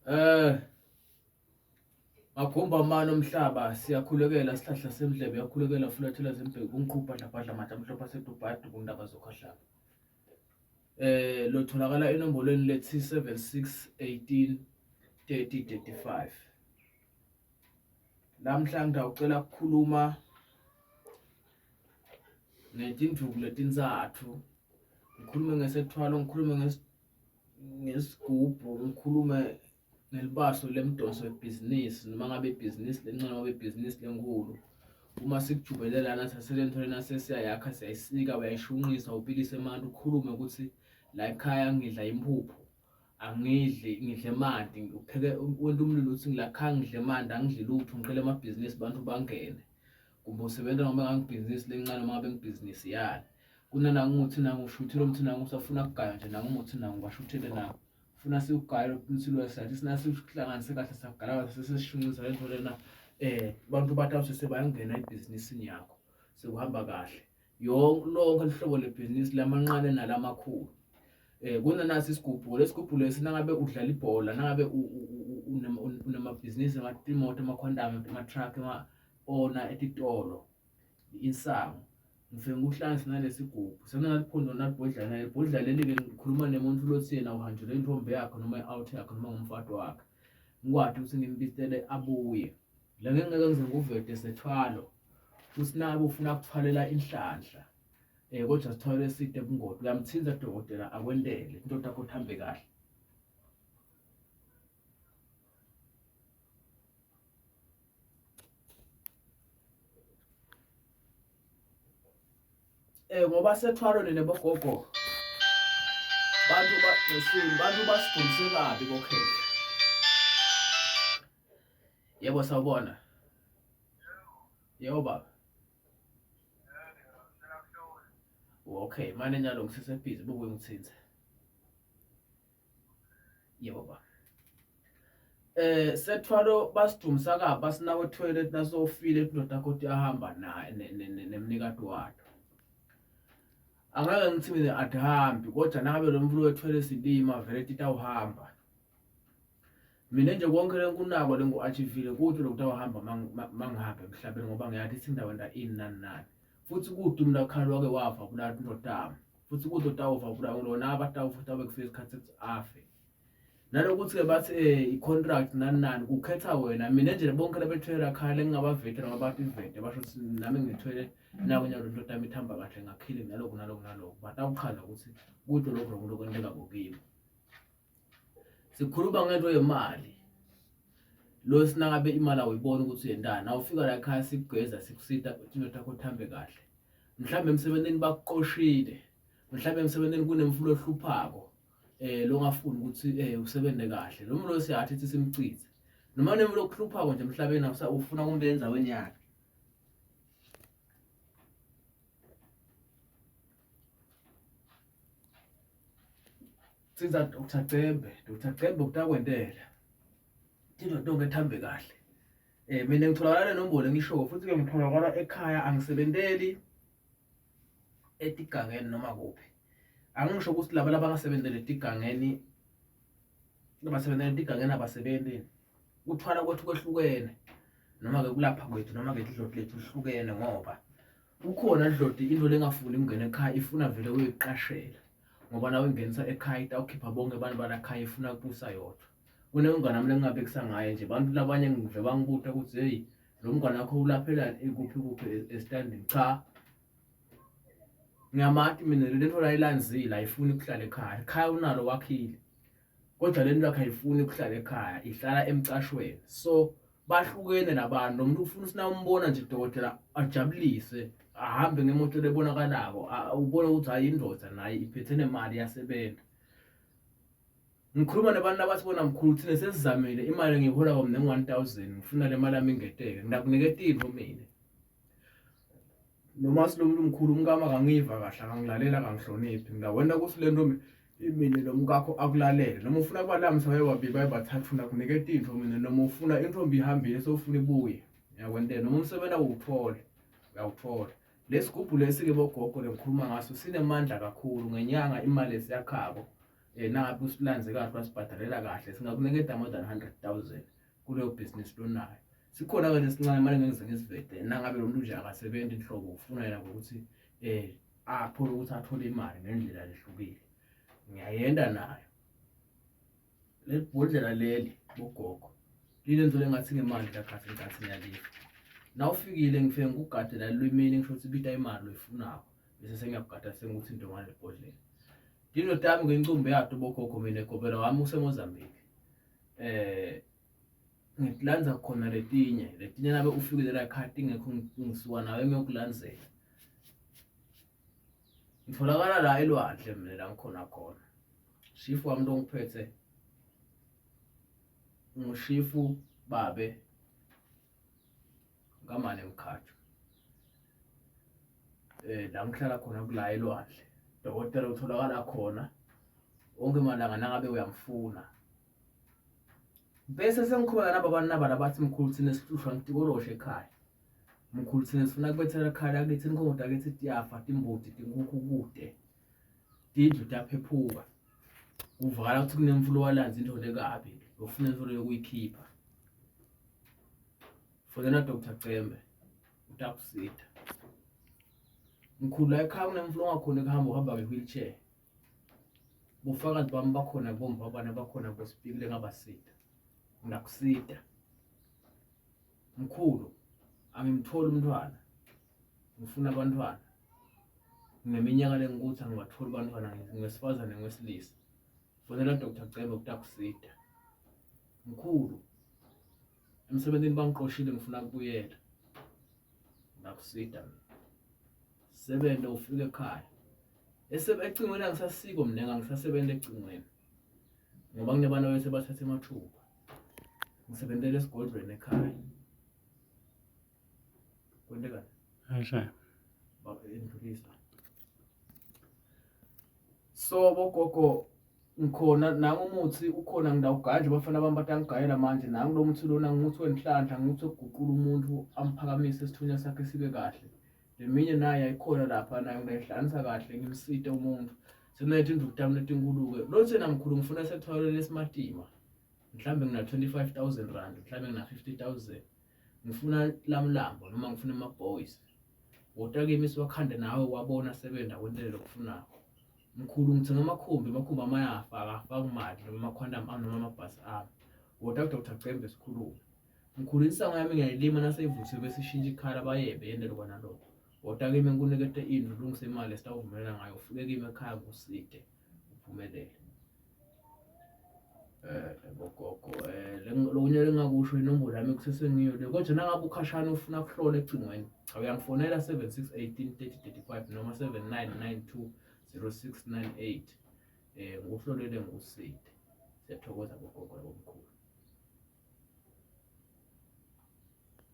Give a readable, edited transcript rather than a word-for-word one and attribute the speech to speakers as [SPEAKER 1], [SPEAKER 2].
[SPEAKER 1] Eh Magumba amane omhlaba siyakhulekela sihlahla semdlebe yakhulekela fulathela zembheki umqhubha dlabhadla matha mhlophe aseDubai dubundaba zokhahlamba. Eh lotholakala enombolweni lethi 76 18 30 35. Namhla ngidawucela ukukhuluma ngetinduku letintsatfu ngikhulume ngesethwalo ngikhulume ngesigubhu ngikhulume ngelibaso lemdonso webhizinisi noma ngabe ibhizinisi lencane noma ibhizinisi lenkulu uma sikujubele lana sasele lena sesiyayakha siyayisika uyayishunqisa ubilise emanti ukhulume ukuthi la ekhaya ngidla impuphu angidli ngidle emanti upheke wenta umlilo uthi ngilakhaya ngidle emanti angidli lutho ngiqele amabhizinisi bantu bangene kumbe usebenza noma ngangibhizinisi lencane noma ngabe ngibhizinisi yani kunanangu umuthi nangu ushuthile umuthi nangu usafuna kugaya nje nangu umuthi nangu bashuthele nawo funa siwugaye lo muthi lo sathi sina siwuhlanganise kahle sagala kahle sesishunqisa le nto lena bantu batawuthi sebayangena ebhizinisini yakho sekuhamba kahle yonke lonke lihlobo lebhizinisi lamancane nalamakhulu. Kunanasi isigubhu lesigubhu lesi nangabe udlala ibhola nangabe unamabhizinisi imoto ama-quantum ama-truck ona etitolo insangu ngifike ngikuhlanganise nalesi gubhu senaliphondo nalibhodlana libhodla leli-ke ngikhuluma nemuntu lothi yena uhanjelwe intombi yakhe noma i-out yakhe noma ngumfati wakhe ngikwati ukuthi ngimbisele abuye la ngeke ngize ngikuvete sethwalo ukuthi nabe ufuna kuthwalela inhlanhla kodwa sithwalo eside bungoti uyamthinta dokotela akwentele into takho thambe kahle. Ngoba sethwalo nina bogogo bantu ba bantu basidumse kabi bokhehla. Yebo sawubona. Yebo baba. Okay, mane nyalo ngisesebhizi bubuye ngithinthe. Yebo baba. Sethwalo basidumisa kabi basinawo toilet nasofile indoda kodwa iyahamba naye nemnikati wato. Angeke ngithi mina adihambi kodwa nangabe lo mvulo wethwele silima vele titawuhamba. Mina nje konke lenkunako lengu-achievile kude lokutawuhamba mangihamba emhlabeni ngoba ngiyathi ithi indawo enda ini nani nani. Futhi kude umuntu akhala wake wafa kulaa ndodama. Futhi kude otawufa kulaa lona abatawufa utawube kufika isikhathi sekuthi afe. Nalokuthi-ke bathi i-contract nani nani kukhetha wena. Mina nje bonke labethwele akhala engingabavete noma bathi ivete basho ukuthi nami ngithwele naku nyalo indoda yami ithamba kahle ngakhile naloku naloku naloku. Batawuchaza ukuthi kude lokhu lokhu lokwenteka kimi. Sikhuluma ngento yemali. Lo sinangabe imali awuyiboni ukuthi uyentani. Awufika la ekhaya sikugeza sikusita into takho thambe kahle. Mhlawumbe emsebenzini bakuqoshile. Mhlawumbe emsebenzini kunemfulo ohluphako longafuni ukuthi usebenze kahle. Lo muntu siyathi ukuthi simchithe. Noma nemfulo okuhluphako nje emhlabeni ufuna kumbe endaweni yakhe. Tsinza Dr Cembe, Dr Cembe kutakwentela. Into tonke ethambe kahle. Mina ngitholakala nenombolo engishoyo futhi ke ngitholakala ekhaya angisebenteli etigangeni noma kuphi. Angisho ukuthi laba labangasebenzeli etigangeni abasebenzela etigangeni abasebenzi. Kuthwala kwethu kwehlukene noma ke kulapha kwethu noma ke idloti lethu lihlukene ngoba kukhona idloti into lengafuni ukungena ekhaya ifuna vele uyoyiqashela ngoba nawe ingenisa ekhaya itawukhipha bonke abantu balakhaya ifuna kubusa yodwa. Kunemngane wami lengingabekisa ngaye nje bantu labanye ngive bangibuta ukuthi hey lo mngane wakho ulaphelani ikuphi kuphi esitandini cha ngiyamati mina le nto layilanzile ayifuni ukuhlala ekhaya ekhaya unalo wakhile kodwa le nto yakhe ayifuni ukuhlala ekhaya ihlala emcashweni so bahlukene labantu lo muntu ufuna usina umbona nje dokotela ajabulise ahambe ngemoto lebonakalako ubone ukuthi hayi indoda naye iphethe nemali yasebenza. Ngikhuluma nabantu abathi bona mkhulu thina sesizamile imali engiyihola kwami nengu-1000 ngifuna le mali yami ingeteke ngiyakuniketa intfo mina noma silomuntu mkhulu umkami akangiva kahle akangilalela akangihloniphi ngingawenta ukuthi le nto mina lo mkakho akulalele noma ufuna kubalamisa baye babili baye bathathu nakuniketa intfo mina noma ufuna intombi ihambile sewufuna ibuye ngiyakwentela noma umsebenzi awuwuthole uyawuthola. Lesigubhu lesi-ke bogogo lengikhuluma ngaso sinemandla kakhulu ngenyanga imali esiyakhako. Nangabe usilanze kahle wasibhadalela kahle singakuniketa more than 100,000 kuleyo bhizinisi lonayo. Sikhona-ke lesincane mane ngize ngisivede nangabe lo muntu nje akasebenzi nhlobo ufuna yena ngokuthi athole ukuthi athole imali ngendlela lehlukile. Ngiyayenda nayo. Leli bhodlela leli bogogo linento lengathi ngemali lakhathi ngicathi ngiyalifa. Nawufikile ngifike ngikugade la lwimini ngisho ukuthi bita imali oyifunako bese sengiyakugada sengukuthi into ngale bhodlela. Indoda yami ngencumbi yato bogogo mina gobela wami useMozambique. Ngikulanza khona letinye letinye nabe ufikile la ekhaya tingekho ngisuka nawe ngiyokulandzela. Ngitholakala la elwandle mina la ngikhona khona. Shifu wami lo ngiphethe ngushifu babe ngamane mkhathu la ngihlala khona kula elwandle. Dokotela utholakala khona wonke malanga nangabe uyamfuna. Bese sengikhuluma naba abantu naba labathi mkhulu thina sihlushwa ngitikoloshe ekhaya. Mkhulu thina sifuna kubethela ekhaya lakithi inkomo takithi tiyafa timbuti tinkukhu kude. Tindlu tiyaphephuka. Kuvakala ukuthi kunemfulo walanza into lekabi ufuna intfo yokuyikhipha. Fonela Dr. Cembe utakusita. Mkhulu la ekhaya kunemfulo ongakhoni ukuhamba uhamba nge-wheelchair. Bufakazi bami bakhona bombabana bakhona bosipikile ngabasita. Ngiyakusita. Mkhulu angimtholi umntwana. Ngifuna abantwana. Ngineminyaka lengikuthi angibatholi abantwana ngiwesifazane ngiwesilisa. Fonela Dr. Cembe utakusita. Mkhulu emsebenzini bangiqoshile ngifuna ukubuyela. Ngakusita mina. Sebenze ufike ekhaya. Ecingweni angisasiko mina angisasebenzi ecingweni. Ngoba kunabantu bese bathatha amathuba. Ngisebenzela esigodlweni ekhaya. Kwentekani?
[SPEAKER 2] Ayishaya.
[SPEAKER 1] Indlulisa. So bogogo ngikhona nangu umuthi ukhona ngidawuganja abafana bami batangigayela manje nangu lo muthi lona nguthi wenhlanhla nguthi okuguqula umuntu amphakamise isithunywa sakhe sibe kahle. Leminye nayo ayikhona lapha nayo ngiyayihlanganisa kahle ngimsite umuntu. Sekunathi induku tami letinkulu-ke. Lo thina mkhulu ngifuna sethwalo lesimatima. Mhlambe ngina 25,000 rand, mhlambe ngina 50,000. Ngifuna lamlambo noma ngifuna ama-boys. Wota kimi siwakhande nawe wabona sebenza kwentele lokufunako. Mkhulu ngithenga amakhumbi, amakhumbi amayafa akafaki imali noma ama-quantum ami noma amabhasi ami. Wota ku-Dr. Cembe sikhulume. Mkhulu insango yami ngiyayilima naseyivuthiwe bese ishintsha ikhala bayebe yendele kwanalokho. Wota kimi ngikunikete indlu ulungise imali esitawuvumelana ngayo ufike kimi ekhaya kuside uphumelele. Bogogo lokunye lengakusho inombolo yami kusesengiyo le kodwa nangabe ukhashana ufuna kuhlola ecingweni cha uyangifonela 76 18 30 35 noma 7992 0698 ngikuhlolele ngikuside. Siyathokoza bogogo nabomkhulu.